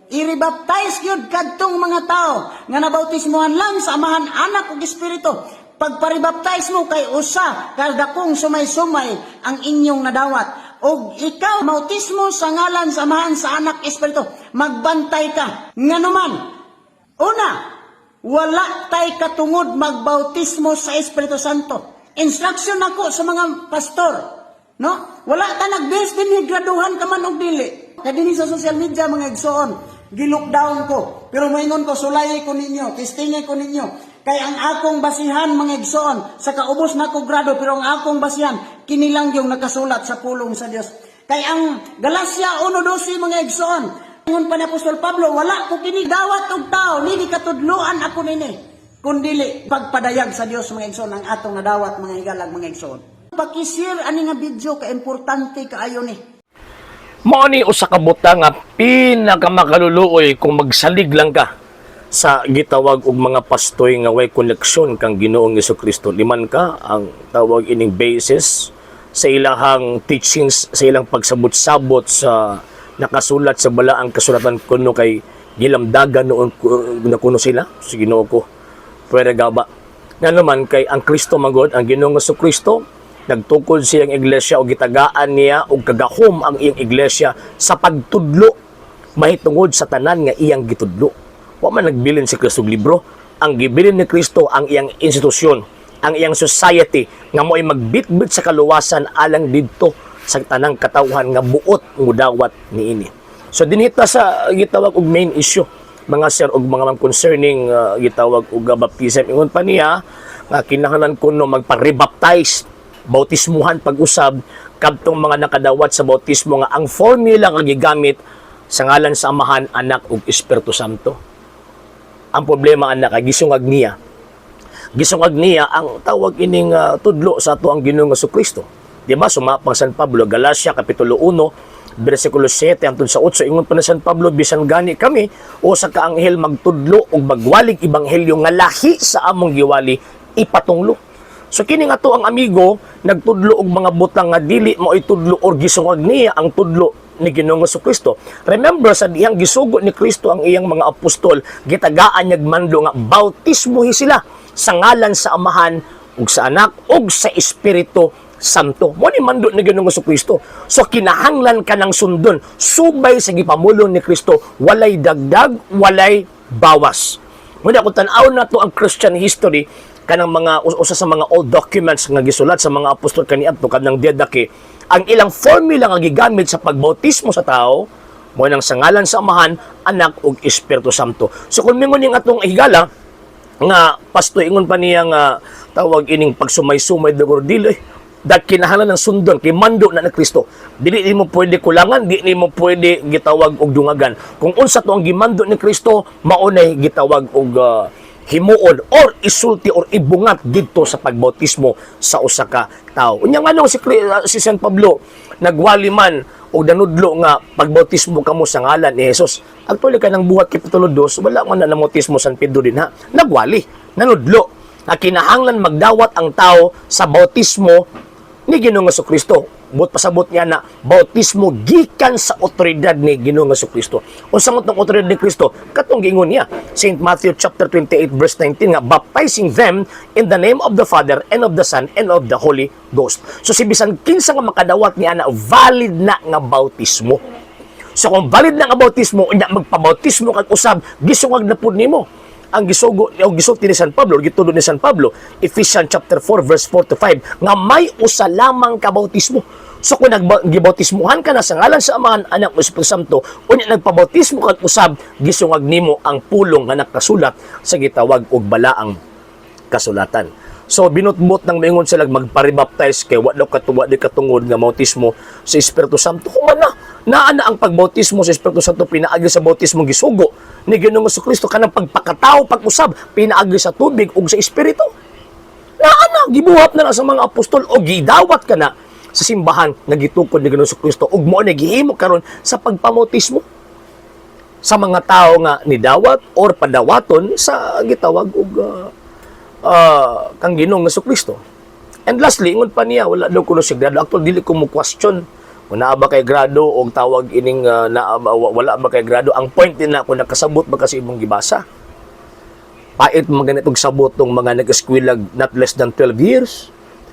I-rebaptize gyud kadtong mga tao nga nabautismohan lang sa Amahan, Anak ug Espiritu. Pagpa-rebaptize mo kay usa kadakong sumay-sumay ang inyong nadawat. Og ikaw bautismo sa ngalan sa Amahan, sa Anak, Espiritu, magbantay ka. Nganuman, una, wala tay katungod magbautismo sa Espiritu Santo. Instruction nako sa mga pastor, no? Wala ta nag-base din graduhan ka man og dili. Kay dinhi sa social media, mga igsoon, gi-lockdown ko. Pero moingon ko, sulay ko ninyo, testingin ko ninyo. Kay ang akong basihan, mga igsoon, sa kaubos na ko grado, pero ang akong basihan, kini lang yung nakasulat sa pulong sa Dios. Kay ang Galacia 1:12, mga igsoon, ingon pa ni Apostol Pablo, "Wala ko kini dawat og tao, nini katudloan ako nini. Kundili pagpadayag sa Dios," mga igsoon, ang atong nadawat, mga higalag, mga igsoon. Paki-share ani nga video kay importante kaayo ni. Mao ni usa ka butang nga pinakamakaluluoy kung magsalig lang ka sa gitawag og mga pastoy nga way koneksyon kang Ginoong Kristo. Liman ka ang tawag ining basis sa ilahang teachings, sa ilang pagsabot-sabot sa nakasulat sa balaang kasulatan kuno kay gilamdagan noon na kuno sila sa Ginoo ko. Pwede gaba. Nga naman kay ang Kristo magod, ang Ginoong Kristo, nagtukod siyang iglesia o gitagaan niya og kagahom ang iyang iglesia sa pagtudlo mahitungod sa tanan nga iyang gitudlo. Wa man nagbilin si Kristo og libro. Ang gibilin ni Kristo ang iyang institusyon, ang iyang society nga mo'y magbitbit sa kaluwasan alang didto sa tanang katawhan nga buot mudawat niini. So dinhi ta sa gitawag og main issue, mga sir og mga ma'am, concerning gitawag og baptism. Ingon pa niya nga kinahanglan kuno magpa-rebaptize, bautismuhan pag-usab kadtong mga nakadawat sa bautismo nga ang formula nga gigamit sa ngalan sa Amahan, Anak ug Espiritu Santo. Ang problema anak kay gisungag niya. Gisungag niya ang tawag ining tudlo sa ato ang Ginoong Kristo. Di ba? Sumapang San Pablo, Galacia kapitulo 1, bersikulo 7 hangtod sa 8, ingon pa na San Pablo, "Bisan gani kami o sa kaanghel magtudlo og magwalig ebanghelyo nga lahi sa among giwali, ipatunglo." So kini nga to ang amigo nagtudlo og mga butang nga dili mo itudlo or gisungag niya ang tudlo ni Ginoong Kristo. Remember, sa dihang gisugo ni Kristo ang iyang mga apostol, gitagaan niyag mando nga bautismohi sila sa ngalan sa Amahan ug sa Anak ug sa Espiritu Santo. Mo ni mando ni Ginoong Kristo. So kinahanglan ka ng sundon subay sa gipamulong ni Kristo, walay dagdag, walay bawas. Muna kung tan-aw na to ang Christian history kanang mga usa sa mga old documents nga gisulat sa mga apostol kaniadto kanang Didache, ang ilang formula nga gigamit sa pagbautismo sa tao mo nang sa ngalan sa Amahan, Anak ug Espiritu Santo. So kung mingon ning atong higala nga pastoy, ingon pa niya nga tawag ining pagsumay-sumay dagor dili dat kinahanglan ng sundon kay mando na ni Kristo. Dili nimo pwede kulangan, di nimo pwede gitawag og dungagan. Kung unsa to ang gimando ni Kristo, maunay gitawag og himuon or isulti or ibungat didto sa pagbautismo sa usa ka tawo. Unya nganong si San Pablo nagwali man og nanudlo nga pagbautismo kamo sa ngalan ni Jesus? Actually, kanang Buhat kapitulo 2, wala man na namautismo San Pedro din ha. Nagwali, nanudlo nga kinahanglan magdawat ang tao sa bautismo ni Ginoong Kristo. But pasabot niya na bautismo gikan sa otoridad ni Ginoong Kristo. Unsa man tong otoridad ni Kristo? Katong giingon niya, St. Matthew chapter 28 verse 19 nga baptizing them in the name of the Father and of the Son and of the Holy Ghost. So si bisan kinsa nga makadawat niya na valid na nga bautismo. So kung valid na nga bautismo, unya magpabautismo kag usab, gisungag na pud nimo ang gisugo o gisulti ni San Pablo, gitudlo ni San Pablo, Ephesians chapter 4 verse 4 to 5, nga may usa lamang ka bautismo. So kung nagbautismuhan ka na sa ngalan sa Amahan, Anak ug Espiritu Santo, unya nagpabautismo kag usab, gisungag nimo ang pulong nga nakasulat sa gitawag og balaang kasulatan. So binutbot ng maingon sila magpa-rebaptize kay wa daw katuwa di katungod nga bautismo sa Espiritu Santo. Human na naa na ang pagbautismo sa Espiritu Santo pinaagi sa bautismo gisugo ni Ginoong Kristo, kanang pagpakatao pag-usab pinaagi sa tubig ug sa Espiritu. Naa na, gibuhat na na sa mga apostol o gidawat ka na sa simbahan nga gitukod ni Ginoong Kristo ug mo na gihimo karon sa pagpabautismo sa mga tao nga nidawat or padawaton sa gitawag og kang Ginoong Kristo. And lastly, ingon pa niya, wala daw kuno sigrado. Actually, dili ko mo question. Kung naa ba kay grado o tawag ining naa ba, wala ba kay grado, ang point din na kung nakasabot ba kasi imong gibasa. Pait mga ganitong sabot tong mga nag-eskwelag not less than 12 years.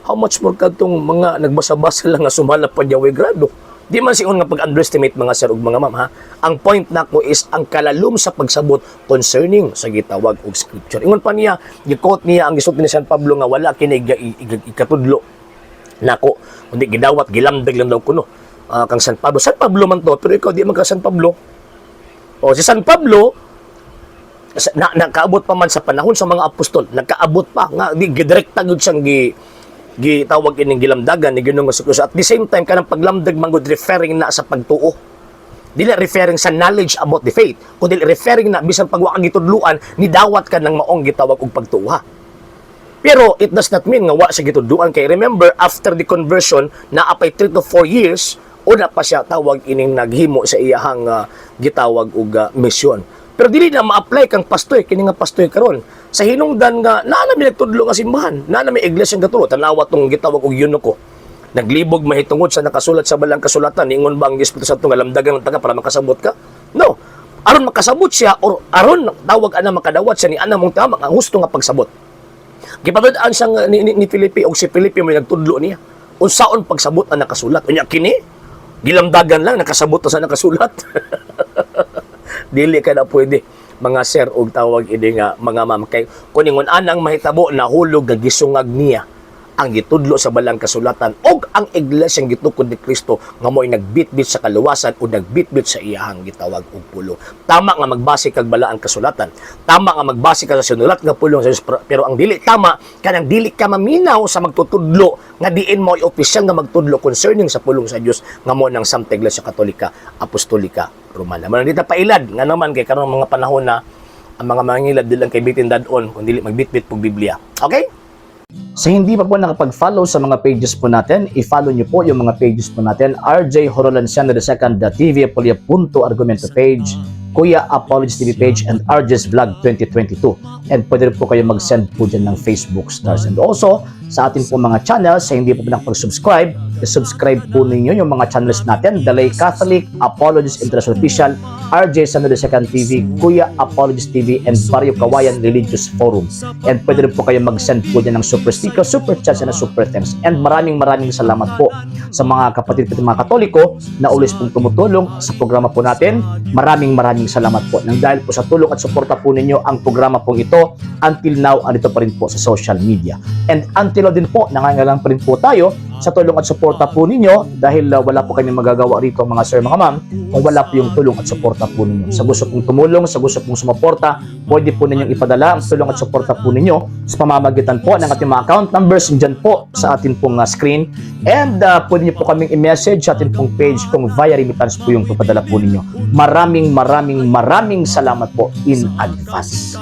How much more kadtong mga nagbasa-basa lang nga sumala pa niya way grado? Di man siyon nga pag-underestimate, mga sir ug mga ma'am, ha. Ang point nako is ang kalalom sa pagsabot concerning sa gitawag og scripture. Ingon pa niya, gi-quote niya ang gisulti ni San Pablo nga wala kini ikatudlo nako kundi gidawat, gilamdag lang daw kuno kang San Pablo. San Pablo man to, pero ikaw di man ka San Pablo. O si San Pablo na, nakaabot pa man sa panahon sa mga apostol, nagkaabot pa nga di gidirekta gyud siyang gitawag ining gilamdagan ni Ginoong Hesus. At the same time, kanang paglamdag man gud referring na sa pagtuo, dili referring sa knowledge about the faith, kundi referring na bisan pag wa ka gitudluan, nidawat ka ng maong gitawag og pagtuo. Pero it does not mean nga wa siya gitudluan kay remember, after the conversion naa pay 3 to 4 years una pa siya tawag ining naghimo sa iyahang gitawag og mission. Pero dili na ma-apply kang pastoy kini nga pastoy karon sa hinungdan nga naa na mi nagtudlo nga simbahan, naa na mi iglesia nga gatulo. Tanawa tong gitawag og eunuko. Naglibog mahitungod sa nakasulat sa balang kasulatan. Ingon ba ang Espiritu Santo nga lamdagan ng taga para makasabot ka? No. Aron makasabot siya or aron tawag ana makadawat siya ni ana mong tama ang husto nga pagsabot. Gipatud-an siya nga ni Felipe og si Felipe may nagtudlo niya. Unsaon pagsabot ang nakasulat. Unya kini gilamdagan lang, nakasabot na sa nakasulat. Dili ka na pwede, mga sir og tawag ini nga mga ma'am, kay kun ingon anang mahitabo, nahulog nga gisungag niya ang gitudlo sa balang kasulatan og ang iglesyang gitukod ni Kristo nga mo'y nagbitbit sa kaluwasan o nagbitbit sa iyahang gitawag og pulong. Tama nga magbase kag balaang kasulatan. Tama nga magbase ka sa sinulat nga pulong sa Diyos, pero ang dili tama kanang dili ka maminaw sa magtutudlo nga diin mo opisyal nga magtudlo concerning sa pulong sa Dios nga mo ng Santa Iglesia Katolika Apostolika Romana. Man dita pailad nga naman kay karon mga panahon na ang mga mangilad di lang kay bitin dad-on kun dili magbitbit pug Biblia. Okay? Sa hindi pa po nakapag-follow sa mga pages po natin, i-follow nyo po yung mga pages po natin. RJ Horolanciano II, TV Apolia Punto Argumento page, Kuya Apologies TV page, and RJ's Vlog 2022. And pwede rin po kayo mag-send po dyan ng Facebook stars. And also, sa atin po mga channels, sa hindi po po nakapag-subscribe, i-subscribe po ninyo yung mga channels natin. Dalay Catholic, Apologies International Official, RJ Sano II TV, Kuya Apologies TV, and Barrio Kawayan Religious Forum. And pwede rin po kayo mag-send po dyan ng super sticker, super chats, and super thanks. And maraming maraming salamat po sa mga kapatid po mga Katoliko na always pong tumutulong sa programa po natin. Maraming maraming salamat po. Nang dahil po sa tulong at suporta po ninyo, ang programa pong ito until now andito pa rin po sa social media. And until now din po, nangangailangan pa rin po tayo sa tulong at suporta po ninyo dahil wala po kami magagawa rito, mga sir, mga ma'am, kung wala po yung tulong at suporta po ninyo. Sa gusto pong tumulong, sa gusto pong sumuporta, pwede po ninyong ipadala ang tulong at suporta po ninyo sa pamamagitan po ng ating mga account numbers dyan po sa atin pong screen. And pwede niyo po kaming i-message sa atin pong page kung via remittance po yung papadala po ninyo. Maraming maraming maraming salamat po in advance.